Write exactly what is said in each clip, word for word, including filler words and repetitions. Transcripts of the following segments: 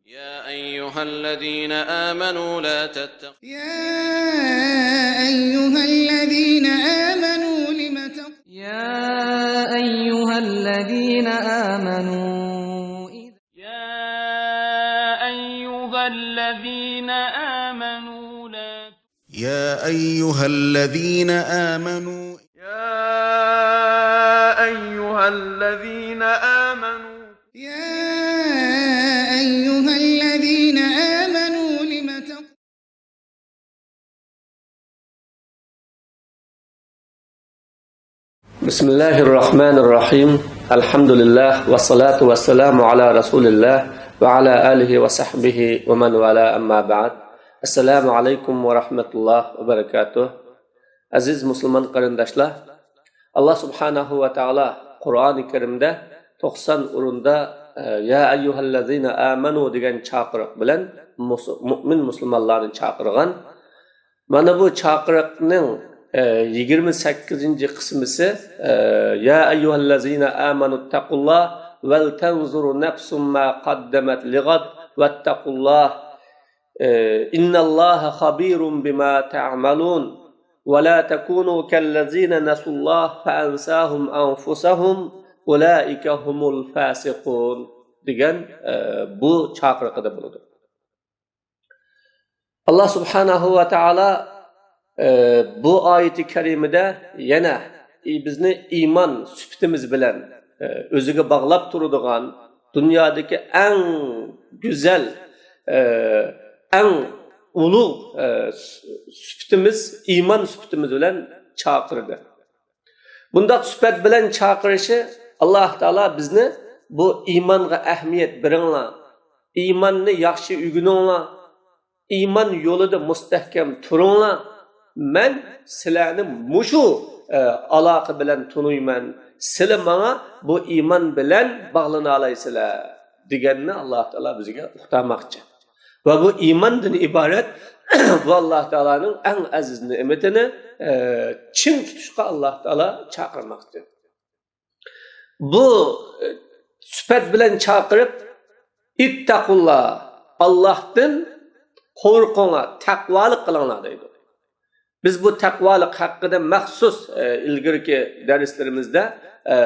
يا أيها الذين آمنوا لا تتخ- يا أيها الذين آمنوا لم تق- يا أيها الذين آمنوا إذ- يا أيها الذين آمنوا لا يا أيها الذين آمنوا يا أيها الذين آمنوا يا أيها الذين آمنوا لم تق- بسم الله الرحمن الرحيم. الحمد لله والصلاة والسلام على رسول الله وعلى آله وصحبه ومن والاه، أما بعد. السلام عليكم ورحمة الله وبركاته. ئەزىز مۇسۇلمان قېرىنداشلار، ئاللا سۇبھانەھۇ ۋە تائالا قۇرئانى كەرىمدە توقسان ئورۇندا، ئە، يا ئەييۇھەللەزىنە ئامەنۇ دېگەن چاقىرىق بىلەن مۇس-، مۇئمىن مۇسۇلمانلارنى چاقىرغان. مانا بۇ چاقىرىقنىڭ، ئە، يىگىرمە سەككىزىنچى قىسمىسى، ئە، يا ئەييۇھەللەزىنە ئامەنۇتتەقۇللا ۋەلتەنزۇر نەفسۇم ما قەددەمەت لىغەد ۋەتتەقۇللا. ئىنناللاھە خەبىرۇم بىما تەئمەلۇن. ۋەلا تەكۇنۇ كەللەزىنە نەسۇللاھ فەئەنساھۇم ئەنفۇسەھۇم. ئۇلائىكە ھۇمۇل فاسىقۇن. دېگەن، ئە، بۇ چاقىرىقىدا بولىدۇ. ئاللا سۇبھانەھۇ ۋە تائالا، ئە، بۇ ئايىتى كەرىمىدە يەنە بىزنى ئىمان سۈپىتىمىز بىلەن، ئە، ئۆزىگە باغلاپ تۇرىدىغان، دۇنيادىكى ئەڭ گۈزەل، ئە، ئەڭ ئۇلۇغ، ئە، سۈ-، سۈپىتىمىز، ئىمان سۈپىتىمىز بىلەن چاقىردى. بۇنداق سۈپەت بىلەن چاقىرىشى، ئاللا تائالا بىزنى بۇ ئىمانغا ئەھمىيەت بېرىڭلار، ئىماننى ياخشى ئۆگىنىڭلار، ئىمان يولىدا مۇستەھكەم تۇرۇڭلار، مەن سىلەرنى مۇشۇ، ئە، ئالاقە بىلەن تونۇيمەن، سىلەر ماڭا بۇ ئىمان بىلەن باغلىنالايسىلەر، دېگەننى ئاللا تائالا بىزگە ئۇقتۇرماقچى. ۋە بۇ ئىماندىن ئىبارەت، بۇ ئاللا تائالانىڭ ئەڭ ئەزىز نېمىتىنى، ئە، چىڭ تۇتۇشقا ئاللا تائالا چاقىرماقچى. بۇ، ئە، سۈپەت بىلەن چاقىرىپ، ئىتتەقۇللا، ئاللاھتىن قورقۇڭلار، تەقۋالىق قىلىڭلار دەيدۇ. بىز بۇ تەقۋالىق ھەققىدە مەخسۇس، ئە، ئىلگىرىكى دەرسلىرىمىزدە، ئە،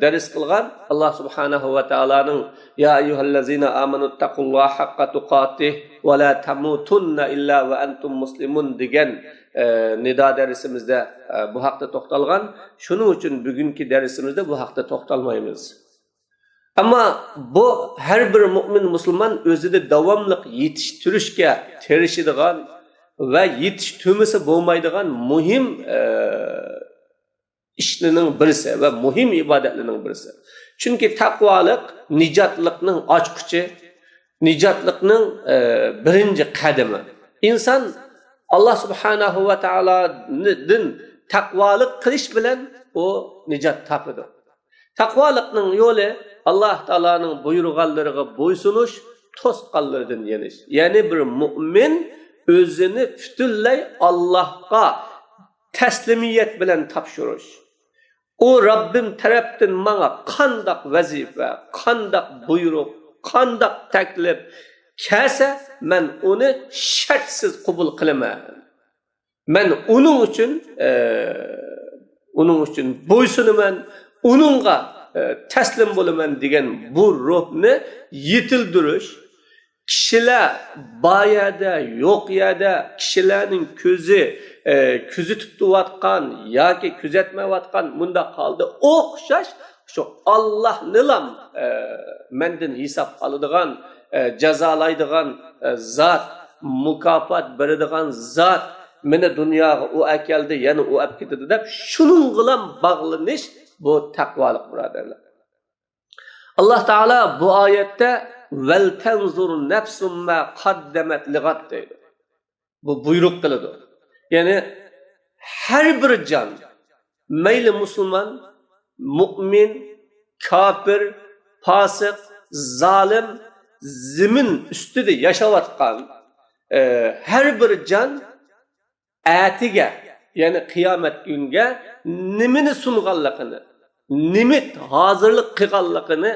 دەرس قىلغان. ئاللا سۇبھانەھۇ ۋە تائالانىڭ يا ئەييۇھەللەزىنە ئامەنۇتتەقۇللاھە ھەققە تۇقاتىھ ۋە لا تەمۇتۇننە ئىللا ۋە ئەنتۇم مۇسلىمۇن دېگەن، ئە، نىدا دەرسىمىزدە، ئە، بۇ ھەقتە توختالغان. شۇنىڭ ئۈچۈن بۈگۈنكى دەرسىمىزدە بۇ ھەقتە توختالمايمىز. ئەمما بۇ ھەر بىر مۇئمىن مۇسۇلمان ئۆزىدە داۋاملىق يېتىشتۈرۈشكە تىرىشىدىغان ۋە يېتىشتۈرمىسە بولمايدىغان مۇھىم، ئە، ئىشلىرىنىڭ بىرسى ۋە مۇھىم ئىبادەتلىرىنىڭ بىرسى. چۈنكى تەقۋالىق نىجاتلىقنىڭ ئاچقۇچى، نىجاتلىقنىڭ، ئە، بىرىنچى قەدىمى. ئىنسان ئاللا سۇبھانەھۇ ۋە تائالادىن تەقۋالىق قىلىش بىلەن ئۇ نىجات تاپىدۇ. تەقۋالىقنىڭ يولى ئاللا تائالانىڭ بۇيرۇغانلىرىغا بويسۇنۇش، توسقانلىرىدىن يېنىش. يەنى بىر مۇئمىن ئۆزىنى پۈتۈنلەي ئاللاھقا تەسلىمىيەت بىلەن تاپشۇرۇش. ئۇ رەببىم تەرەپتىن ماڭا قانداق ۋەزىپە، قانداق بۇيرۇق، قانداق تەكلىپ كەلسە، مەن ئۇنى شەرتسىز قوبۇل قىلىمەن. مەن ئۇنىڭ ئۈچۈن، ئە، ئۇنىڭ ئۈچۈن بويسۇنىمەن، ئۇنىڭغا، ئە، تەسلىم بولىمەن دېگەن بۇ روھنى يېتىلدۈرۈش، كىشىلەر بار يەردە، يوق يەردە، كىشىلەرنىڭ كۆزى، ئە، كۆزىتىپ تۇرۇۋاتقان ياكى كۆزەتمەيۋاتقان مۇنداق ھالدا ئوخشاش شۇ ئاللاھنىلام، ئە، مەندىن ھېساب ئالىدىغان، ئە، جازالايدىغان، ئە، زات، مۇكاپات بېرىدىغان زات، مېنى دۇنياغا ئۇ ئەكەلدى، يەنە ئۇ ئەپ كېتىدۇ دەپ، شۇنىڭغىلا باغلىنىش بۇ تەقۋالىق، بۇرادەرلەر. ئاللا تائالا بۇ ئايەتتە «ۋەلتەنزۇر نەفسۇم مە قەددەمەت لىغەد» دەيدۇ. بۇ بۇيرۇق قىلىدۇ. يەنى ھەر بىر جان، مەيلى مۇسۇلمان، مۇئمىن، كاپىر، پاسىق، زالىم، زېمىن ئۈستىدە ياشاۋاتقان، ئە، ھەر بىر جان ئەتىگە، يەنى قىيامەت كۈنگە نېمىنى سۇنغانلىقىنى، نېمە ھازىرلىق قىلغانلىقىنى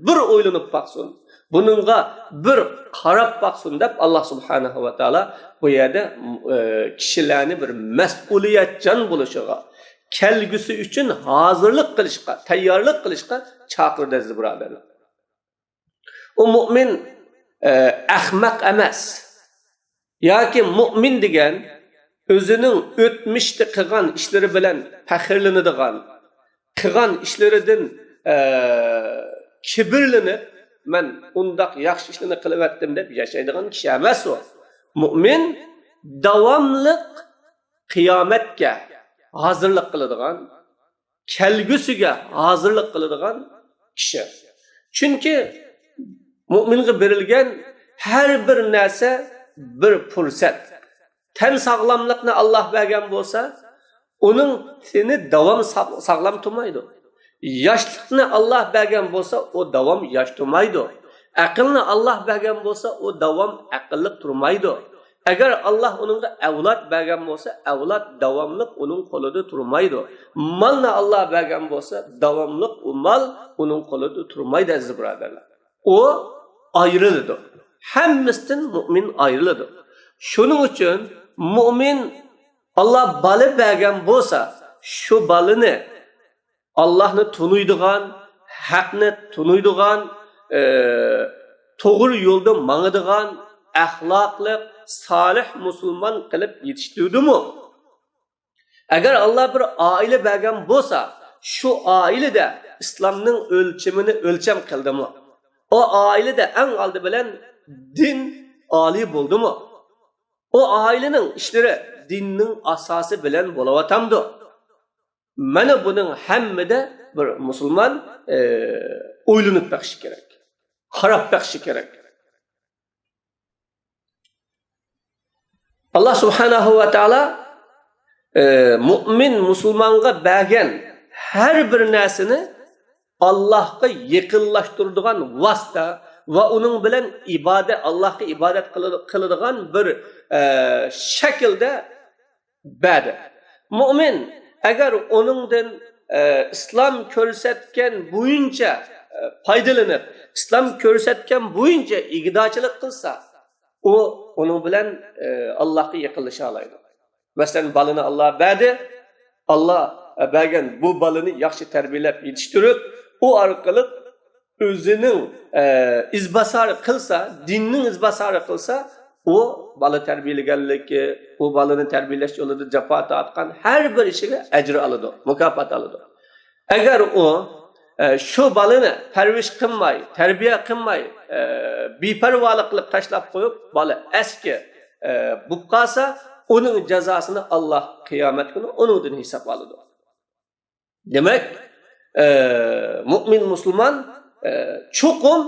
بىر ئويلىنىپ باقسۇن. بۇنىڭغا بىر قاراپ باقسۇن دەپ، ئاللا سۇبھانەھۇ ۋە تائالا بۇ يەردە، ئە، كىشىلەرنى بىر مەسئۇلىيەتچان بولۇشىغا، كەلگۈسى ئۈچۈن ھازىرلىق قىلىشقا، تەييارلىق قىلىشقا چاقىردى، ئەزىز بۇرادەرلەر. ئۇ مۇئمىن، ئە، ئەخمەق ئەمەس. ياكى مۇئمىن دېگەن ئۆزىنىڭ ئۆتمۈشتە قىلغان ئىشلىرى بىلەن پەخىرلىنىدىغان، قىلغان ئىشلىرىدىن، ئە، كىبىرلىنىپ، مەن ئۇنداق ياخشى ئىشلارنى قىلىۋەتتىم دەپ ياشايدىغان كىشى ئەمەس ئۇ. مۇئمىن داۋاملىق قىيامەتكە ھازىرلىق قىلىدىغان، كەلگۈسىگە ھازىرلىق قىلىدىغان كىشى. چۈنكى مۇئمىنغا بېرىلگەن ھەر بىر نەرسە بىر پۇرسەت. تەن ساغلاملىقنى ئاللا بەرگەن بولسا، ئۇنىڭ تېنى داۋام ساغ-، ساغلام تۇرمايدۇ. ياشلىقنى ئاللا بەرگەن بولسا، ئۇ داۋام ياش تۇرمايدۇ. ئەقىلنى ئاللا بەرگەن بولسا، ئۇ داۋام ئەقىللىق تۇرمايدۇ. ئەگەر ئاللا ئۇنىڭغا ئەۋلاد بەرگەن بولسا، ئەۋلاد داۋاملىق ئۇنىڭ قولىدا تۇرمايدۇ. مالنى ئاللا بەرگەن بولسا، داۋاملىق ئۇ مال ئۇنىڭ قولىدا تۇرمايدۇ، ئەزىز بۇرادەرلەر. ئۇ ئايرىلىدۇ. ھەممىسىدىن مۇئمىن ئايرىلىدۇ. شۇنىڭ ئۈچۈن مۇئمىن، ئاللا بالا بەرگەن بولسا، شۇ بالىنى ئاللاھنى تونۇيدىغان، ھەقنى تونۇيدىغان، ئە، توغرا يولدا ماڭىدىغان، ئەخلاقلىق، سالىھ مۇسۇلمان قىلىپ يېتىشتۈردىمۇ؟ ئەگەر ئاللا بىر ئائىلە بەرگەن بولسا، شۇ ئائىلىدە ئىسلامنىڭ ئۆلچىمىنى ئۆلچەم قىلدىمۇ؟ ئۇ ئائىلىدە ئەڭ ئالدى بىلەن دىن ئالىي بولدىمۇ؟ ئۇ ئائىلىنىڭ ئىشلىرى دىننىڭ ئاساسى بىلەن بولۇۋاتامدۇ؟ مانا بۇنىڭ ھەممىدە بىر مۇسۇلمان، ئە، ئويلىنىپ بېقىشى كېرەك، قاراپ بېقىشى كېرەك. ئاللا سۇبھانەھۇ ۋە تائالا، ئە، مۇئمىن مۇسۇلمانغا بەرگەن ھەر بىر نەرسىنى ئاللاھقا يېقىنلاشتۇرىدىغان ۋاسىتە ۋە ئۇنىڭ بىلەن ئىبادەت، ئاللاھقا ئىبادەت قىلىدىغان بىر، ئە، شەكىلدە بەردى. مۇئمىن ئەگەر ئۇنىڭدىن، ئە، ئىسلام كۆرسەتكەن بويىچە، ئە، پايدىلىنىپ، ئىسلام كۆرسەتكەن بويىچە ئىگىدارچىلىق قىلسا، ئۇ ئۇنىڭ بىلەن، ئە، ئاللاھقا يېقىنلىشالايدۇ. مەسىلەن، بالىنى ئاللا بەردى، ئاللا، ئە، بەرگەن بۇ بالىنى ياخشى تەربىيەلەپ يېتىشتۈرۈپ، ئۇ ئارقىلىق ئۆزىنىڭ، ئە، ئىزباسارى قىلسا، دىننىڭ ئىزباسارى قىلسا، ئۇ بالا تەربىيەلىگەنلىكى، ئۇ بالىنى تەربىيەلەش يولىدا جاپا تارتقان ھەر بىر ئىشىگە ئەجىر ئالىدۇ، مۇكاپات ئالىدۇ. ئەگەر ئۇ، ئە، شۇ بالىنى پەرۋىش قىلماي، تەربىيە قىلماي، ئە، بىپەرۋالىق قىلىپ تاشلاپ قويۇپ، بالا ئەسكى، ئە، بولۇپ قالسا، ئۇنىڭ جازاسىنى ئاللا قىيامەت كۈنى ئۇنىڭدىن ھېساب ئالىدۇ. دېمەك، ئە، مۇئمىن مۇسۇلمان، ئە، چوقۇم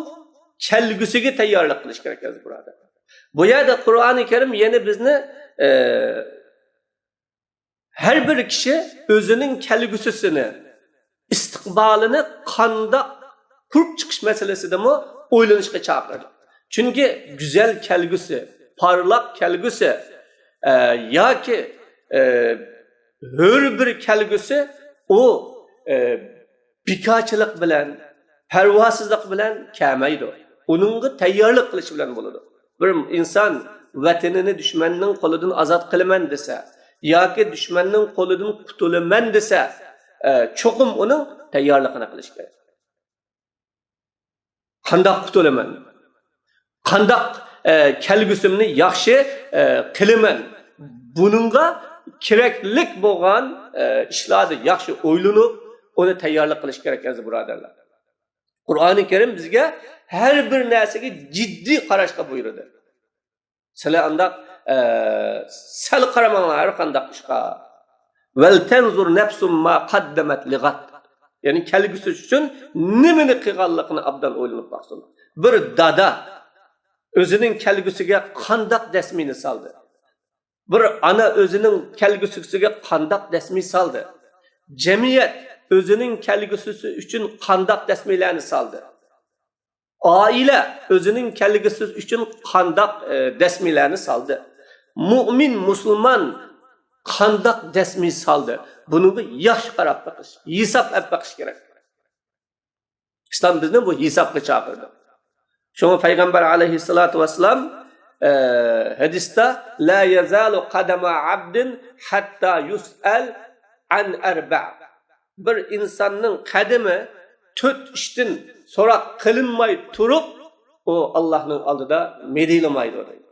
كەلگۈسىگە تەييارلىق قىلىش كېرەك، ئەزىز بۇرادەر. بۇ يەردە قۇرئانى كەرىم يەنە بىزنى، ئە، ھەر بىر كىشى ئۆزىنىڭ كەلگۈسىسىنى، ئىستىقبالىنى قانداق قۇرۇپ چىقىش مەسىلىسىدىمۇ ئويلىنىشقا چاقىرىدۇ. چۈنكى گۈزەل كەلگۈسى، پارلاق كەلگۈسى، ئە، ياكى، ئە، ھۆر بىر كەلگۈسى ئۇ، ئە، بىكارچىلىق بىلەن، پەرۋاسىزلىق بىلەن كەلمەيدۇ. ئۇنىڭغا تەييارلىق قىلىش بىلەن بولىدۇ. بىر ئىنسان ۋەتىنىنى دۈشمەننىڭ قولىدىن ئازاد قىلىمەن دېسە، ياكى دۈشمەننىڭ قولىدىن قۇتۇلىمەن دېسە، ئە، چوقۇم ئۇنىڭ تەييارلىقىنى قىلىش كېرەك. قانداق قۇتۇلىمەن؟ قانداق، ئە، كەلگۈسىمنى ياخشى، ئە، قىلىمەن؟ بۇنىڭغا كېرەكلىك بولغان، ئە، ئىشلاردا ياخشى ئويلىنىپ، ئۇنى تەييارلىق قىلىش كېرەك، ئەزىز بۇرادەرلەر. قۇرئانى كەرىم بىزگە ھەر بىر نەرسىگە جىددىي قاراشقا بۇيرۇدى. سىلەر ئانداق، ئە، سەل قارىماڭلار ھەر قانداق ئىشقا. ۋەلتەنزۇر نەفسۇم ما قەددەمەت لىغەد. يەنى كەلگۈسى ئۈچۈن نېمىنى قىلغانلىقىنى ئابدان ئويلىنىپ باقسۇن. بىر دادا ئۆزىنىڭ كەلگۈسىگە قانداق دەسمىنى سالدى؟ بىر ئانا ئۆزىنىڭ كەلگۈسىگە قانداق دەسمى سالدى؟ جەمئىيەت ئۆزىنىڭ كەلگۈسى ئۈچۈن قانداق دەسمىلەرنى سالدى؟ ئائىلە ئۆزىنىڭ كەلگۈسى ئۈچۈن قانداق، ئە، دەسمىلەرنى سالدى؟ مۇئمىن مۇسۇلمان قانداق دەسمى سالدى؟ بۇنىڭغا ياخشى قاراپ بېقىش، ھېساب ئېلىپ بېقىش كېرەك. ئىسلام بىزنى بۇ ھېسابقا چاقىرىدۇ. شۇڭا پەيغەمبەر ئەلەيھىسسالاتۇ ۋەسسالام، ئە، ھەدىستە، لا يزال قدم عبد حتى يسأل عن أربع. بىر ئىنساننىڭ قەدىمى تۆت ئىشتىن سوراق قىلىنماي تۇرۇپ، ئۇ ئاللاھنىڭ ئالدىدا مىدىرلىمايدۇ دەيدۇ.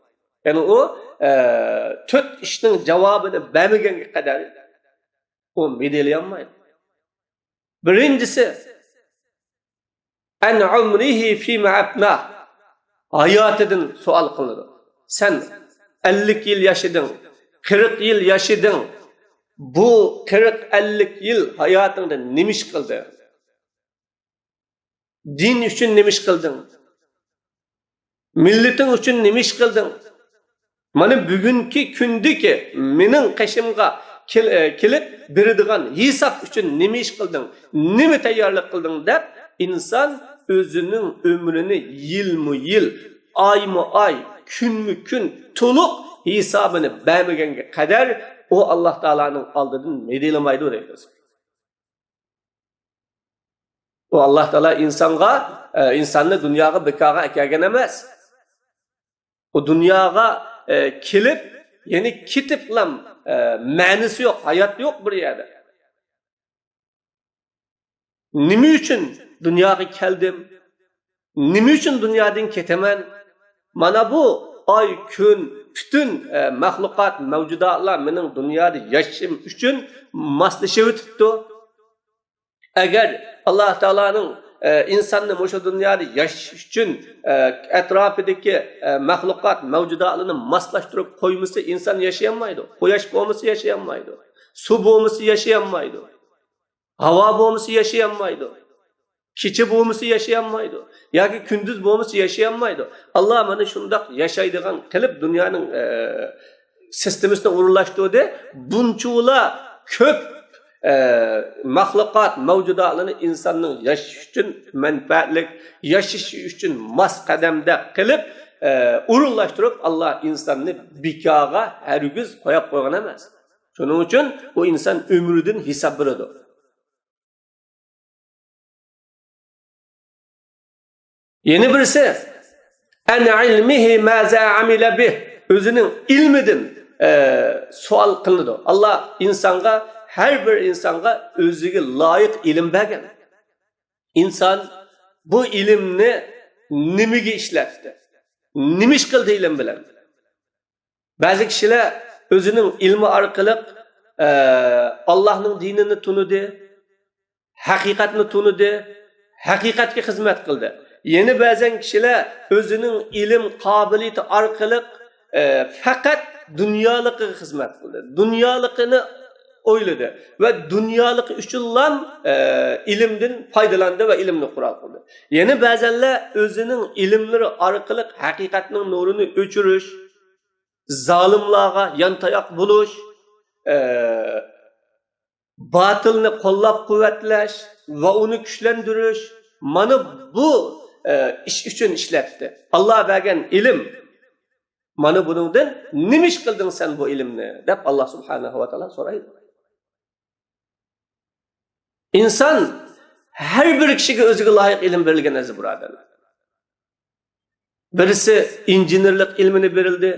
يەنى ئۇ، ئە، تۆت ئىشنىڭ جاۋابىنى بەرمىگەنگە قەدەر ئۇ مىدىرلىيالمايدۇ. بىرىنچىسى، عن عمره فيما أفناه. ھاياتىدىن سوئال قىلىنىدۇ. سەن ئەللىك يىل ياشىدىڭ، قىرىق يىل ياشىدىڭ. بۇ قىرىق، ئەللىك يىل ھاياتىڭدا نېمە ئىش قىلدىڭ؟ دىن ئۈچۈن نېمە ئىش قىلدىڭ؟ مىللىتىڭ ئۈچۈن نېمە ئىش قىلدىڭ؟ مانا بۈگۈنكى كۈندىكى مېنىڭ قېشىمغا كېل-، ئە، كېلىپ بېرىدىغان ھېساب ئۈچۈن نېمە ئىش قىلدىڭ؟ نېمە تەييارلىق قىلدىڭ؟ دەپ ئىنسان ئۆزىنىڭ ئۆمرىنى يىلمۇ يىل، ئايمۇ ئاي، كۈنمۇ كۈن تولۇق ھېسابىنى بەرمىگەنگە قەدەر ئۇ ئاللاھ تائالانىڭ ئالدىدىن مىدىرلىمايدۇ دەيدۇ. ئۇ ئاللاھ تائالا ئىنسانغا، ئە، ئىنساننى دۇنياغا بىكارغا ئەكەلگەن ئەمەس. ئۇ دۇنياغا، ئە، كېلىپ، يەنى كېتىپلام، ئە، مەنىسى يوق، ھايات يوق بىر يەردە. نېمە ئۈچۈن دۇنياغا كەلدىم؟ نېمە ئۈچۈن دۇنيادىن كېتىمەن؟ مانا بۇ ئاي، كۈن، پۈتۈن، ئە، مەخلۇقات، مەۋجۇداتلار مېنىڭ دۇنيادا ياشىشىم ئۈچۈن ماسلىشىۋېتىپتۇ. ئەگەر ئاللاھ تائالانىڭ، ئە، ئىنساننى مۇشۇ دۇنيادا ياشىشى ئۈچۈن، ئە، ئەتراپىدىكى، ئە، مەخلۇقات، مەۋجۇداتلارنى ماسلاشتۇرۇپ قويمىسا، ئىنسان ياشىيالمايدۇ. قۇياش بولمىسا ياشىيالمايدۇ. سۇ بولمىسا ياشىيالمايدۇ. ھاۋا بولمىسا ياشىيالمايدۇ. كېچە بولمىسا ياشىيالمايدۇ. ياكى كۈندۈز بولمىسا ياشىيالمايدۇ. ئاللاھ مانا شۇنداق ياشايدىغان قىلىپ دۇنيانىڭ، ئە، سىستېمىسىنى ئورۇنلاشتۇردى. بۇنچىۋالا كۆپ، ئە، مەخلۇقات، مەۋجۇداتلارنى ئىنساننىڭ ياشىشى ئۈچۈن مەنپەئەتلىك، ياشىشى ئۈچۈن ماس قەدەمدە قىلىپ، ئە، ئورۇنلاشتۇرۇپ، ئاللاھ ئىنساننى بىكارغا ھەرگىز قويۇپ قويغان ئەمەس. شۇنىڭ ئۈچۈن ئۇ ئىنسان ئۆمرىدىن ھېساب بېرىدۇ. يەنە بىرسى، عن علمه ماذا عمل به. ئۆزىنىڭ ئىلمىدىن، ئە، سوئال قىلىنىدۇ. ئاللاھ ئىنسانغا، ھەر بىر ئىنسانغا ئۆزىگە لايىق ئىلىم بەرگەن. ئىنسان بۇ ئىلىمنى نېمىگە ئىشلەتتى؟ نېمە ئىش قىلدى ئىلىم بىلەن؟ بەزى كىشىلەر ئۆزىنىڭ ئىلمى ئارقىلىق، ئە، ئاللاھنىڭ دىنىنى تونۇدى، ھەقىقەتنى تونۇدى، ھەقىقەتكە خىزمەت قىلدى. يەنە بەزەن كىشىلەر ئۆزىنىڭ ئىلىم قابىلىيىتى ئارقىلىق، ئە، پەقەت دۇنيالىقىغا خىزمەت قىلدى. دۇنيالىقىنى ئويلىدى ۋە دۇنيالىقى ئۈچۈنلا، ئە، ئىلىمدىن پايدىلاندى ۋە ئىلىمنى قورال قىلدى. يەنە بەزەنلەر ئۆزىنىڭ ئىلىملىرى ئارقىلىق ھەقىقەتنىڭ نۇرىنى ئۆچۈرۈش، زالىملارغا يانتاياق بولۇش، ئە، باتىلنى قوللاپ قۇۋۋەتلەش ۋە ئۇنى كۈچلەندۈرۈش، مانا بۇ، ئە، ئىش ئۈچۈن ئىشلەتتى. ئاللاھ بەرگەن ئىلىم، مانا بۇنىڭدىن نېمە ئىش قىلدىڭ سەن بۇ ئىلىمنى؟ دەپ ئاللاھ سۇبھانەھۇ ۋە تائالا سورايدۇ. ئىنسان، ھەر بىر كىشىگە ئۆزىگە لايىق ئىلىم بېرىلگەن، ئەزىز بۇرادەرلەر. بىرسى ئىنژېنېرلىق ئىلمىنى بېرىلدى،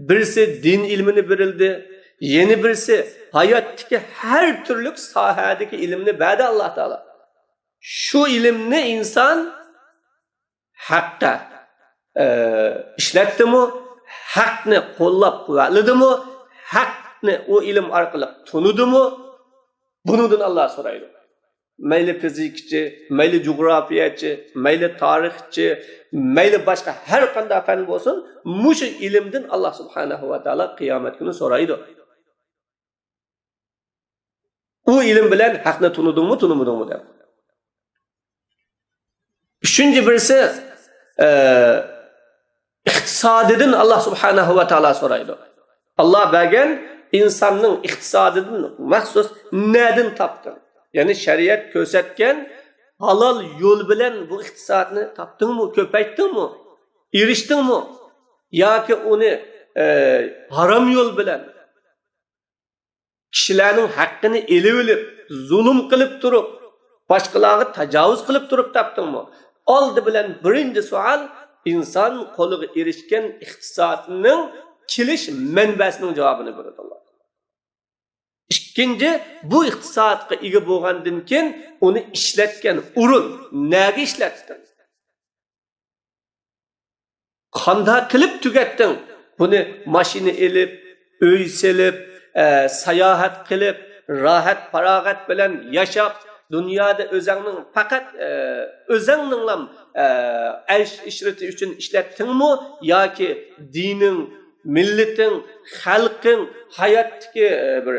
بىرسى دىن ئىلمىنى بېرىلدى، يەنە بىرسى ھاياتتىكى ھەر تۈرلۈك ساھەدىكى ئىلىمنى بەردى ئاللاھ تائالا. شۇ ئىلىمنى ئىنسان ھەققە، ئە، ئىشلەتتىمۇ؟ ھەقنى قوللاپ قۇۋۋەتلىدىمۇ؟ ھەقنى ئۇ ئىلىم ئارقىلىق تونۇدىمۇ؟ بۇنىڭدىن ئاللاھ سورايدۇ. مەيلى فىزىكىچى، مەيلى جۇغراپىيەچى، مەيلى تارىخچى، مەيلى باشقا ھەر قانداق پەن بولسۇن، مۇشۇ ئىلىمدىن ئاللاھ سۇبھانەھۇ ۋە تائالا قىيامەت كۈنى سورايدۇ. ئۇ ئىلىم بىلەن ھەقنى تونۇدۇڭمۇ، تونۇمىدىڭمۇ دەپ. ئۈچىنچى بىرسى، ئە، ئىقتىسادىدىن ئاللاھ سۇبھانەھۇ ۋە تائالا سورايدۇ. ئاللاھ بەرگەن ئىنساننىڭ ئىقتىسادىدىن مەخسۇس نەدىن تاپتىڭ؟ يەنى شەرىئەت كۆرسەتكەن ھالال يول بىلەن بۇ ئىقتىسادنى تاپتىڭمۇ، كۆپەيتتىڭمۇ، ئېرىشتىڭمۇ؟ ياكى ئۇنى، ئە، ھارام يول بىلەن، كىشىلەرنىڭ ھەققىنى ئېلىۋېلىپ، زۇلۇم قىلىپ تۇرۇپ، باشقىلارغا تاجاۋۇز قىلىپ تۇرۇپ تاپتىڭمۇ؟ ئالدى بىلەن بىرىنچى سوئال، ئىنسان قولىغا ئېرىشكەن ئىقتىسادنىڭ كېلىش مەنبەسىنىڭ جاۋابىنى بېرىدۇ. ئىككىنچى، بۇ ئىقتىسادقا ئىگە بولغاندىن كېيىن ئۇنى ئىشلەتكەن ئورۇن، نەگە ئىشلەتتىڭ؟ قانداق قىلىپ تۈگەتتىڭ؟ بۇنى ماشىنا ئېلىپ، ئۆي سېلىپ، ئە، ساياھەت قىلىپ، راھەت-پاراغەت بىلەن ياشاپ، دۇنيادا ئۆزەڭنىڭ پەقەت، ئە، ئۆزەڭنىڭلام، ئە، ئەيش ئىشرىتى ئۈچۈن ئىشلەتتىڭمۇ ياكى دىنىڭ، مىللىتىڭ، خەلقىڭ، ھاياتتىكى، ئە، بىر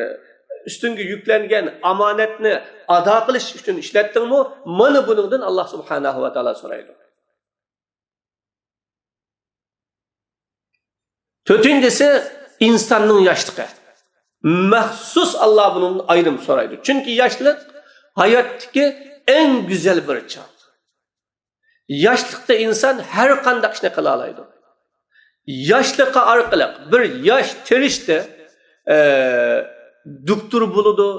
ئۈستۈڭگە يۈكلەنگەن ئامانەتنى ئادا قىلىش ئۈچۈن ئىشلەتتىڭمۇ؟ مانا بۇنىڭدىن ئاللا سۇبھانەھۇ ۋە تائالا سورايدۇ. تۆتىنچىسى، ئىنساننىڭ ياشلىقى. مەخسۇس ئاللا بۇنىڭدىن ئايرىم سورايدۇ. چۈنكى ياشلىق ھاياتتىكى ئەڭ گۈزەل بىر چاغ. ياشلىقتا ئىنسان ھەر قانداق ئىشنى قىلالايدۇ. ياشلىقى ئارقىلىق بىر ياش تىرىشتى، ئە، دوكتور بولىدۇ،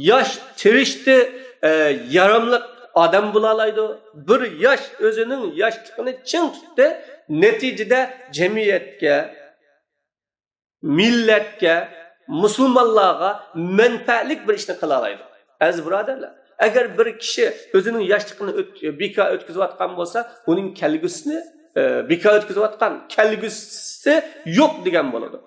ياش تىرىشتى، ئە، ياراملىق ئادەم بولالايدۇ. بىر ياش ئۆزىنىڭ ياشلىقىنى چىڭ تۇتتى، نەتىجىدە جەمئىيەتكە، مىللەتكە، مۇسۇلمانلارغا مەنپەئەتلىك بىر ئىشنى قىلالايدۇ. ئەزىز بۇرادەرلەر، ئەگەر بىر كىشى ئۆزىنىڭ ياشلىقىنى ئۆت-، بىكار ئۆتكۈزۈۋاتقان بولسا، ئۇنىڭ كەلگۈسىنى، ئە، بىكار ئۆتكۈزۈۋاتقان، كەلگۈسى يوق دېگەن بولىدۇ.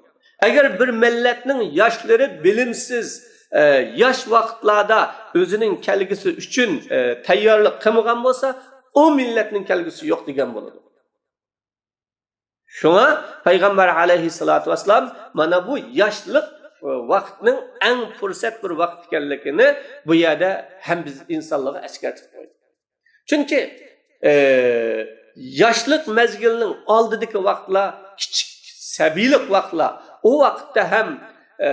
ئەگەر بىر مىللەتنىڭ ياشلىرى بىلىمسىز، ئە، ياش ۋاقىتلاردا ئۆزىنىڭ كەلگۈسى ئۈچۈن، ئە، تەييارلىق قىلمىغان بولسا، ئۇ مىللەتنىڭ كەلگۈسى يوق دېگەن بولىدۇ. شۇڭا پەيغەمبەر ئەلەيھىسسالاتۇ ۋەسسالام مانا بۇ ياشلىق، ئە، ۋاقىتنىڭ ئەڭ پۇرسەت بىر ۋاقىت ئىكەنلىكىنى بۇ يەردە ھەم بىز ئىنسانلارغا ئەسكەرتىپ قويدى. چۈنكى، ئە، ياشلىق مەزگىلىنىڭ ئالدىدىكى ۋاقىتلار، كىچىك سەبىيلىك ۋاقىتلار، ئۇ ۋاقىتتا ھەم، ئە،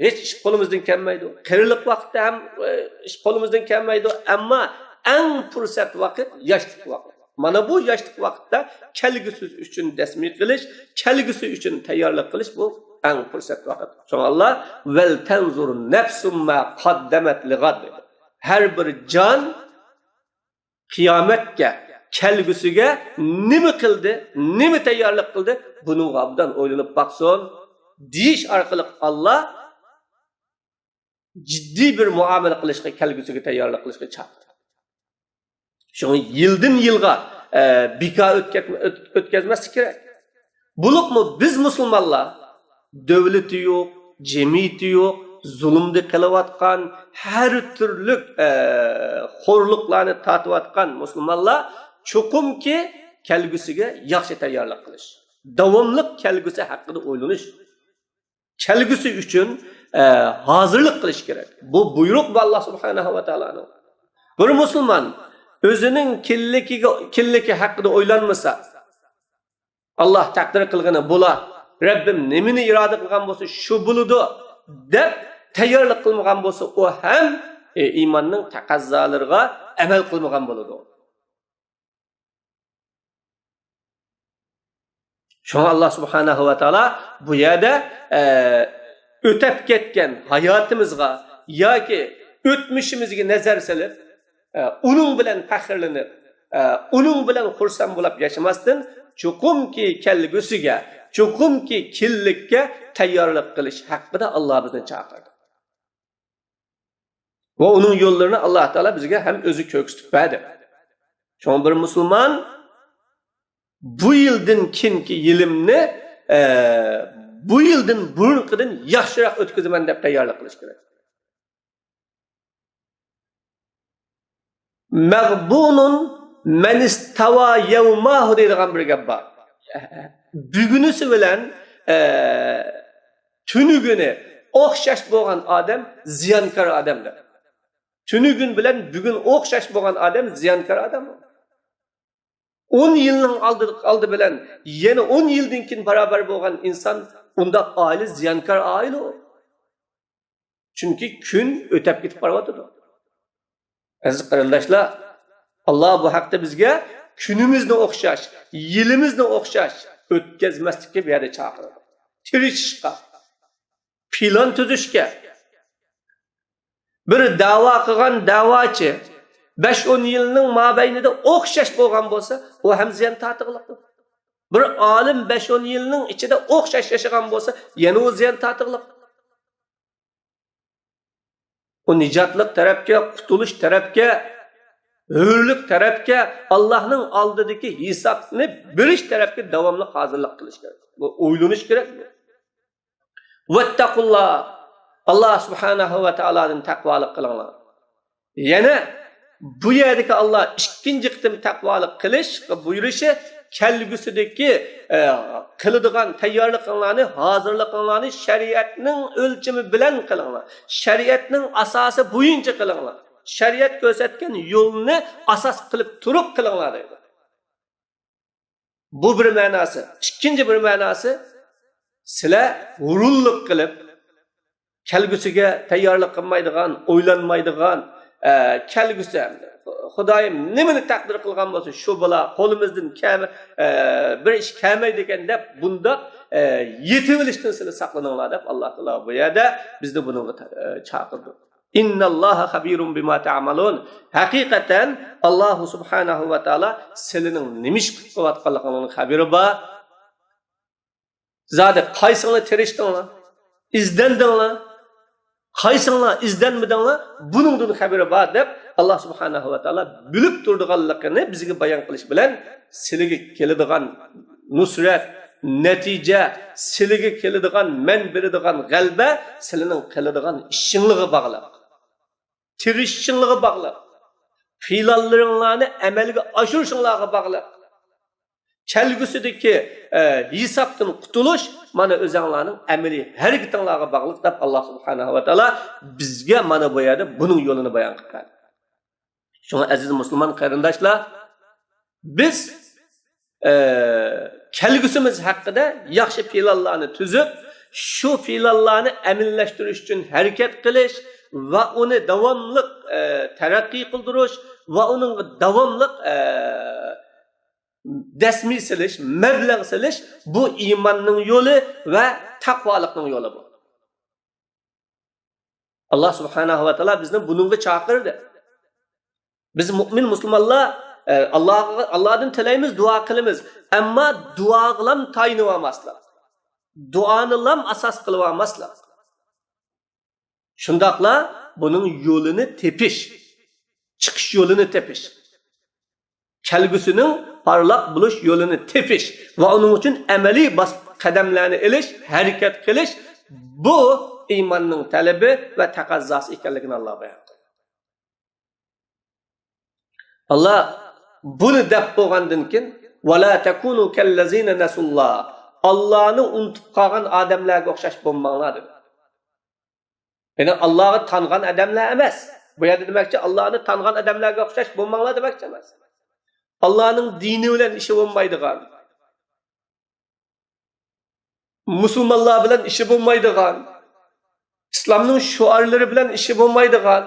ھېچ ئىش قولىمىزدىن كەلمەيدۇ. قېرىلىق ۋاقىتتا ھەم، ئە، ئىش قولىمىزدىن كەلمەيدۇ. ئەمما ئەڭ پۇرسەت ۋاقىت ياشلىق ۋاقىت. مانا بۇ ياشلىق ۋاقىتتا كەلگۈسى ئۈچۈن دەسمى قىلىش، كەلگۈسى ئۈچۈن تەييارلىق قىلىش، بۇ ئەڭ پۇرسەت ۋاقىت. شۇڭا ئاللا، «ۋەل تەنزۇر نەفسۇم ما قەددەمەت لىغەد» دېدى. ھەر بىر جان قىيامەتكە، كەلگۈسىگە نېمە قىلدى، نېمە تەييارلىق قىلدى، بۇنىڭغا ئوبدان ئويلىنىپ باقسۇن، دېيىش ئارقىلىق ئاللا جىددىي بىر مۇئامىلە قىلىشقا، كەلگۈسىگە تەييارلىق قىلىشقا چاقىرىدۇ. شۇڭا يىلدىن يىلغا، ئە، بىكار ئۆتكەتمە-، ئۆت-، ئۆتكەزمەسلىك كېرەك. بولۇپمۇ بىز مۇسۇلمانلار دۆلىتى يوق، جەمئىيىتى يوق، زۇلۇمدا قېلىۋاتقان، ھەر تۈرلۈك، ئە، خورلۇقلارنى تارتىۋاتقان مۇسۇلمانلار چوقۇمكى كەلگۈسىگە ياخشى تەييارلىق قىلىش، داۋاملىق كەلگۈسى ھەققىدە ئويلىنىش. كەلگۈسى ئۈچۈن، ئە، ھازىرلىق قىلىش كېرەك. بۇ بۇيرۇق بۇ، ئاللا سۇبھانەھۇ ۋە تائالانىڭ. بىر مۇسۇلمان ئۆزىنىڭ كېلىكىگە، كېلىكى ھەققىدە ئويلانمىسا، «ئاللا تەقدىر قىلغىنى بولا، رەببىم نېمىنى ئىرادە قىلغان بولسا، شۇ بولىدۇ» دەپ تەييارلىق قىلمىغان بولسا، ئۇ ھەم، ئە، ئىماننىڭ تەقەززالىرىغا ئەمەل قىلمىغان بولىدۇ. شۇڭا ئاللا سۇبھانەھۇ ۋە تائالا بۇ يەردە، ئە، ئۆتەپ كەتكەن ھاياتىمىزغا ياكى ئۆتمۈشىمىزگە نەزەر سېلىپ، ئە، ئۇنىڭ بىلەن پەخىرلىنىپ، ئە، ئۇنىڭ بىلەن خۇرسەن بولۇپ ياشىماستىن، چوقۇمكى كەلگۈسىگە، چوقۇمكى كېلىلىككە تەييارلىق قىلىش ھەققىدە ئاللا بىزنى چاقىردى. ۋە ئۇنىڭ يوللىرىنى ئاللا تائالا بىزگە ھەم ئۆزى كۆرسىتىپ بەردى. شۇڭا بىر مۇسۇلمان بۇ يىلدىن كېيىنكى يىلىمنى، ئە، بۇ يىلدىن بۇرۇنقىدىن ياخشىراق ئۆتكۈزىمەن دەپ تەييارلىق قىلىش كېرەك. مەغبۇنۇن مەنىستەۋا يەۋماھۇ دەيدىغان بىر گەپ بار. بۈگۈنىسى بىلەن، ئە، تۈنۈگۈنى ئوخشاش بولغان ئادەم زىيانكار ئادەمدۇر. تۈنۈگۈن بىلەن بۈگۈن ئوخشاش بولغان ئادەم زىيانكار ئادەم. ئون يىلنىڭ ئالدى، ئالدى بىلەن يەنە ئون يىلدىن كېيىن باراۋەر بولغان ئىنسان، ئۇنداق ئائىلە زىيانكار ئائىلە ئۇ. چۈنكى كۈن ئۆتەپ كېتىپ بارىۋاتىدۇ. ئەزىز قېرىنداشلار، ئاللا بۇ ھەقتە بىزگە كۈنىمىزنى ئوخشاش، يىلىمىزنى ئوخشاش ئۆتكەزمەسلىككە بۇ يەردە چاقىرىدۇ. تىرىشىشقا، پىلان تۈزۈشكە. بىر دەۋا قىلغان دەۋاچى بەش ئون يىلنىڭ مابەينىدە ئوخشاش بولغان بولسا، ئۇ ھەم زىيان تارتقۇلۇقتۇر. بىر ئالىم بەش-ئون يىلنىڭ ئىچىدە ئوخشاش ياشىغان بولسا، يەنە ئۇ زىيان تارتقۇلۇق. ئۇ نىجاتلىق تەرەپكە، قۇتۇلۇش تەرەپكە، ھۆرلۈك تەرەپكە، ئاللاھنىڭ ئالدىدىكى ھېسابنى بېرىش تەرەپكە داۋاملىق ھازىرلىق قىلىش كېرەك. بۇ ئويلىنىش كېرەك. ۋەتتەقۇللا. ئاللا سۇبھانەھۇ ۋە تائالادىن تەقۋالىق قىلىڭلار. يەنە بۇ يەردىكى ئاللا ئىككىنچى قېتىم تەقۋالىق قىلىشقا بۇيرۇشى، كەلگۈسىدىكى، ئە، قىلىدىغان تەييارلىقىڭلارنى، ھازىرلىقىڭلارنى شەرىئەتنىڭ ئۆلچىمى بىلەن قىلىڭلار. شەرىئەتنىڭ ئاساسى بويىچە قىلىڭلار. شەرىئەت كۆرسەتكەن يولنى ئاساس قىلىپ تۇرۇپ قىلىڭلار دەيدۇ. بۇ بىر مەناسى. ئىككىنچى بىر مەناسى، سىلەر ھۇرۇنلۇق قىلىپ، كەلگۈسىگە تەييارلىق قىلمايدىغان، ئويلانمايدىغان، ئە، كەلگۈسى، خۇدايىم نېمىنى تەقدىر قىلغان بولسا، شۇ بولا، قولىمىزدىن كەم-، ئە، بىر ئىش كەلمەيدىكەن دەپ، بۇنداق، ئە، يېتىۋېلىشتىن سىلەر ساقلىنىڭلار دەپ، ئاللا تائالا بۇ يەردە بىزنى بۇنىڭغا، ئە، چاقىرىدۇ. ئىنناللاھا خەبىرۇم بىما تەئمەلۇن. ھەقىقەتەن، ئاللاھۇ سۇبھانەھۇ ۋە تائالا سىلىنىڭ نېمە ئىش قىلىۋاتقانلىقىڭلارنىڭ خەۋىرى بار. زادى قايسىڭلار تىرىشتىڭلار، ئىزدەندىڭلار، قايسىڭلار ئىزدەنمىدىڭلار، بۇنىڭدىن خەۋىرى بار دەپ، ئاللا سۇبھانەھۇ ۋە تائالا بىلىپ تۇرىدىغانلىقىنى بىزگە بايان قىلىش بىلەن، سىلىگە كېلىدىغان نۇسرەت، نەتىجە، سىلىگە كېلىدىغان، مەن بېرىدىغان غەلىبە سىلىنىڭ قىلىدىغان ئىشىڭلارغا باغلىق. تىرىشىشىڭلارغا باغلىق، پىلانلىرىڭلارنى ئەمەلگە ئاشۇرۇشۇڭلارغا باغلىق. كەلگۈسىدىكى، ئە، ھېسابتىن قۇتۇلۇش مانا ئۆزۈڭلارنىڭ ئەمەلىي ھەرىكىتىڭلارغا باغلىق دەپ، ئاللا سۇبھانەھۇ ۋە تائالا بىزگە مانا بۇ يەردە بۇنىڭ يولىنى بايان قىلىپ بەردى. شۇڭا ئەزىز مۇسۇلمان قېرىنداشلار، بىز، ئە، كەلگۈسىمىز ھەققىدە ياخشى پىلانلارنى تۈزۈپ، شۇ پىلانلارنى ئەمەلىيلەشتۈرۈش ئۈچۈن ھەرىكەت قىلىش ۋە ئۇنى داۋاملىق، ئە، تەرەققىي قىلدۇرۇش ۋە ئۇنىڭغا داۋاملىق، ئە، دەسمى سېلىش، مەبلەغ سېلىش، بۇ ئىماننىڭ يولى ۋە تەقۋالىقنىڭ يولى بۇ. ئاللا سۇبھانەھۇ ۋە تائالا بىزنى بۇنىڭغا چاقىردى. بىز مۇئمىن مۇسۇلمانلار، ئە، ئاللاغا، ئاللادىن تىلەيمىز، دۇئا قىلىمىز. ئەمما دۇئاغىلام تايىنىۋالماسلىق. دۇئانىلام ئاساس قىلىۋالماسلىق. شۇنداقلا بۇنىڭ يولىنى تېپىش، چىقىش يولىنى تېپىش، كەلگۈسىنىڭ پارلاق بولۇش يولىنى تېپىش ۋە ئۇنىڭ ئۈچۈن ئەمەلىي باس-، قەدەملەرنى ئېلىش، ھەرىكەت قىلىش، بۇ ئىماننىڭ تەلىپى ۋە تەقەززاسى ئىكەنلىكىنى ئاللا بايان قىلدى. ئاللا بۇنى دەپ بولغاندىن كېيىن، «ۋەلا تەكۇنۇ كەللەزىنە نەسۇللا»، ئاللانى ئۇنتۇپ قالغان ئادەملەرگە ئوخشاش بولماڭلار دېدى. يەنى ئاللاغا تانغان ئادەملەر ئەمەس. بۇ يەردە دېمەكچى، ئاللانى تانغان ئادەملەرگە ئوخشاش بولماڭلار دېمەكچى ئەمەس. ئاللانىڭ دىنى بىلەن ئىشى بولمايدىغان، مۇسۇلمانلار بىلەن ئىشى بولمايدىغان، ئىسلامنىڭ شوئارلىرى بىلەن ئىشى بولمايدىغان،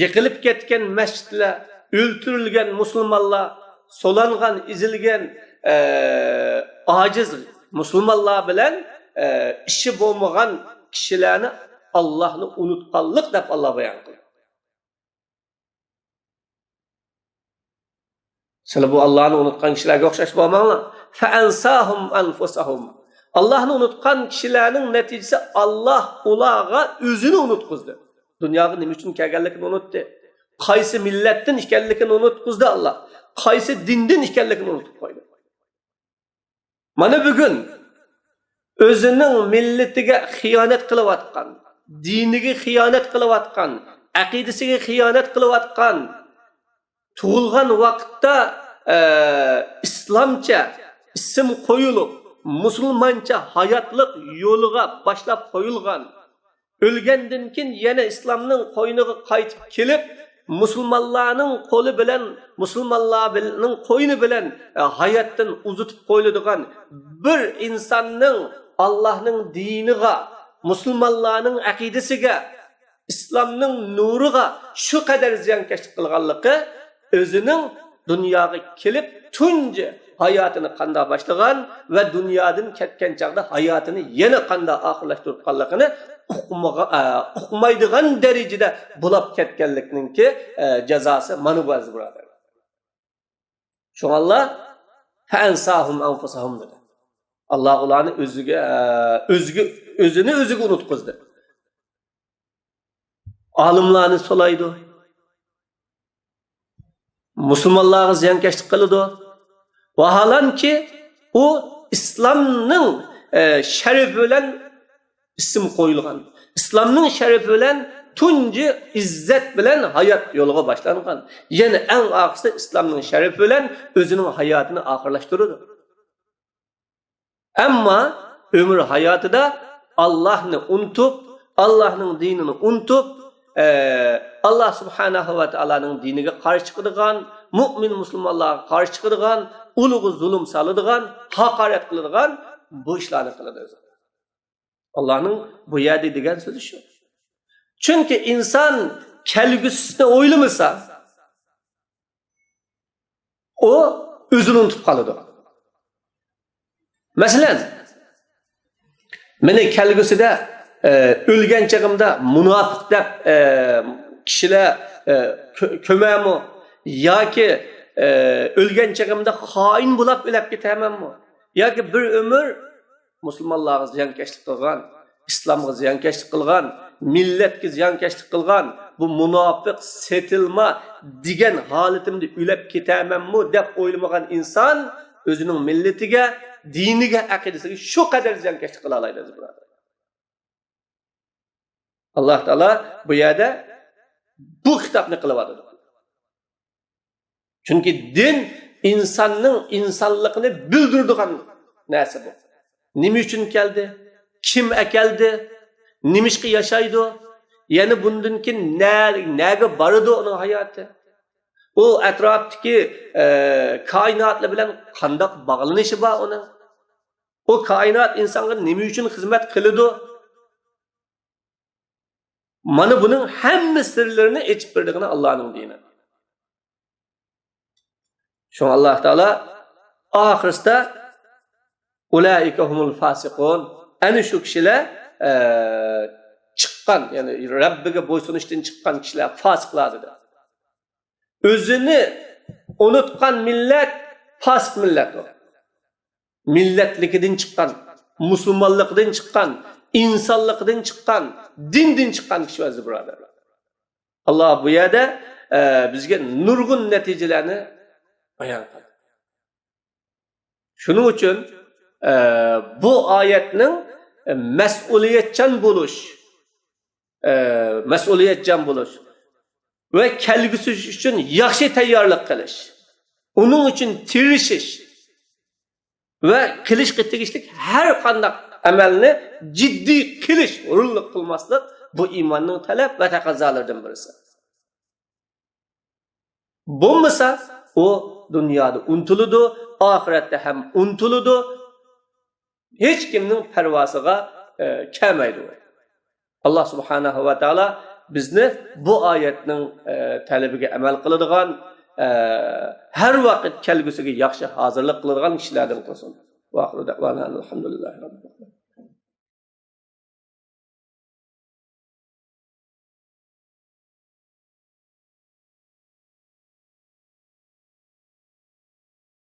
يىقىلىپ كەتكەن مەسچىتلەر، ئۆلتۈرۈلگەن مۇسۇلمانلار، سولانغان، ئېزىلگەن، ئە، ئاجىز مۇسۇلمانلار بىلەن، ئە، ئىشى بولمىغان كىشىلەرنى ئاللاھنى ئۇنتقانلىق دەپ ئاللا بايان قىلدى. سىلەر بۇ ئاللانى ئۇنتقان كىشىلەرگە ئوخشاش بولماڭلار. فەئەنساھۇم ئەنفۇسەھۇم. ئاللاھنى ئۇنتقان كىشىلەرنىڭ نەتىجىسى ئاللا ئۇلارغا ئۆزىنى ئۇنتقۇزدى. دۇنياغا نېمە ئۈچۈن كەلگەنلىكىنى ئۇنتتى. قايسى مىللەتتىن ئىكەنلىكىنى ئۇنتقۇزدى ئاللا. قايسى دىندىن ئىكەنلىكىنى ئۇنتۇپ قويدى. مانا بۈگۈن ئۆزىنىڭ مىللىتىگە خىيانەت قىلىۋاتقان، دىنىگە خىيانەت قىلىۋاتقان، ئەقىدىسىگە خىيانەت قىلىۋاتقان، تۇغۇلغان ۋاقىتتا، ئە، ئىسلامچە ئىسىم قويۇلۇپ، مۇسۇلمانچە ھاياتلىق يولىغا باشلاپ قويۇلغان، ئۆلگەندىن كېيىن يەنە ئىسلامنىڭ قوينىغا قايتىپ كېلىپ، مۇسۇلمانلارنىڭ قولى بىلەن، مۇسۇلمانلارنىڭ قوينى بىلەن، ئە، ھاياتتىن ئۇزىتىپ قويۇلىدىغان بىر ئىنساننىڭ ئاللاھنىڭ دىنىغا، مۇسۇلمانلارنىڭ ئەقىدىسىگە، ئىسلامنىڭ نۇرىغا شۇ قەدەر زىيانكەشلىك قىلغانلىقى، ئۆزىنىڭ دۇنياغا كېلىپ تۇنجى ھاياتىنى قانداق باشلىغان ۋە دۇنيادىن كەتكەن چاغدا ھاياتىنى يەنە قانداق ئاخىرلاشتۇرۇۋاتقانلىقىنى ئۇقمىغا-، ئە، ئۇقمايدىغان دەرىجىدە بولاپ كەتكەنلىكنىڭكى، ئە، جازاسى مانا بۇ، ئەزىز بۇرادەرلەر. شۇڭاللا فأنساهم أنفسهم دېدى. ئاللا ئۇلارنى ئۆزىگە، ئۆزىگە، ئۆزىنى ئۆزىگە ئۇنتقۇزدى. ئالىملارنى سولايدۇ. مۇسۇلمانلارغا زىيانكەشلىك قىلىدۇ. ۋاھالەنكى، ئۇ ئىسلامنىڭ، ئە، شەرىپى بىلەن ئىسىم قويۇلغان. ئىسلامنىڭ شەرىپى بىلەن تۇنجى ئىززەت بىلەن ھايات يولىغا باشلانغان. يەنە ئەڭ ئاخىرسى ئىسلامنىڭ شەرىپى بىلەن ئۆزىنىڭ ھاياتىنى ئاخىرلاشتۇرىدۇ. ئەمما ئۆمۈر ھاياتىدا ئاللاھنى ئۇنتۇپ، ئاللاھنىڭ دىنىنى ئۇنتۇپ، ئە، ئاللاھ سۇبھانەھۇ ۋە تائالانىڭ دىنىگە قارشى چىقىدىغان، مۇئمىن مۇسۇلمانلارغا قارشى چىقىدىغان، ئۇلىغا زۇلۇم سالىدىغان، ھاقارەت قىلىدىغان بۇ ئىشلارنى قىلىدۇ. ئاللاھنىڭ بۇ يەردە دېگەن سۆزى شۇ. چۈنكى ئىنسان كەلگۈسىنى ئويلىمىسا، ئۇ ئۆزىنى ئۇنتۇپ قالىدۇ. مەسىلەن، مېنى كەلگۈسىدە، ئە، ئۆلگەن چېغىمدا مۇناپىق دەپ، ئە، كىشىلەر، ئە، كۆ-، كۆمەمۇ؟ ياكى، ئە، ئۆلگەن چېغىمدا خائىن بولاپ ئۆلۈپ كېتەمەنمۇ؟ ياكى بىر ئۆمۈر مۇسۇلمانلارغا زىيانكەشلىك قىلغان، ئىسلامغا زىيانكەشلىك قىلغان، مىللەتكە زىيانكەشلىك قىلغان، بۇ مۇناپىق، سېتىلما دېگەن ھالىتىمدە ئۆلۈپ كېتەمەنمۇ دەپ ئويلىمىغان ئىنسان ئۆزىنىڭ مىللىتىگە، دىنىگە، ئەقىدىسىگە شۇ قەدەر زىيانكەشلىك قىلالايدۇ، ئەزىز بۇرادەر. ئاللاھ تائالا بۇ يەردە بۇ خىتابنى قىلىۋاتىدۇ. چۈنكى دىن ئىنساننىڭ ئىنسانلىقىنى بىلدۈرىدىغان نەرسە بۇ. نېمە ئۈچۈن كەلدى؟ كىم ئەكەلدى؟ نېمىشقا ياشايدۇ؟ يەنە بۇندىن كېيىن نە-، نەگە بارىدۇ ئۇنىڭ ھاياتى؟ ئۇ ئەتراپتىكى، ئە، كائىناتلار بىلەن قانداق باغلىنىشى بار ئۇنىڭ؟ ئۇ كائىنات ئىنسانغا نېمە ئۈچۈن خىزمەت قىلىدۇ؟ مانا بۇنىڭ ھەممە سىرلىرىنى ئېچىپ بېرىدىغىنى ئاللانىڭ دىنى. شۇڭا ئاللاھ تائالا ئاخىرسىدا «ئۇلائىكە ھۇمۇل فاسىقۇن»، ئەنە شۇ كىشىلەر، ئە، چىققان، يەنى رەببىگە بويسۇنۇشتىن چىققان كىشىلەر فاسىقلار دېدى. ئۆزىنى ئۇنتقان مىللەت پاسىق مىللەت ئۇ. مىللەتلىكىدىن چىققان، مۇسۇلمانلىقىدىن چىققان، ئىنسانلىقىدىن چىققان، دىندىن چىققان كىشى ئەزىز بۇرادەرلەر. ئاللاھ بۇ يەردە، ئە، بىزگە نۇرغۇن نەتىجىلەرنى بايان قىلدى. شۇنىڭ ئۈچۈن، ئە، بۇ ئايەتنىڭ، ئە، مەسئۇلىيەتچان بولۇش، ئە، مەسئۇلىيەتچان بولۇش ۋە كەلگۈسى ئۈچۈن ياخشى تەييارلىق قىلىش، ئۇنىڭ ئۈچۈن تىرىشىش ۋە قىلىشقا تېگىشلىك ھەر قانداق ئەمەلنى جىددىي قىلىش، ھۇرۇنلۇق قىلماسلىق، بۇ ئىماننىڭ تەلەپ ۋە تەقەززالىرىدىن بىرسى. بولمىسا، ئۇ دۇنيادا ئۇنتۇلىدۇ، ئاخىرەتتە ھەم ئۇنتۇلىدۇ. ھېچكىمنىڭ پەرۋاسىغا، ئە، كەلمەيدۇ. ئاللاھ سۇبھانەھۇ ۋە تائالا بىزنى بۇ ئايەتنىڭ، ئە، تەلىپىگە ئەمەل قىلىدىغان، ئە، ھەر ۋاقىت كەلگۈسىگە ياخشى ھازىرلىق قىلىدىغان كىشىلەردىن قىلسۇن. ۋە ئاخىرۇ دەئۋانا ئەنىل ھەمدۇلىللاھى رەببىل ئالەمىن.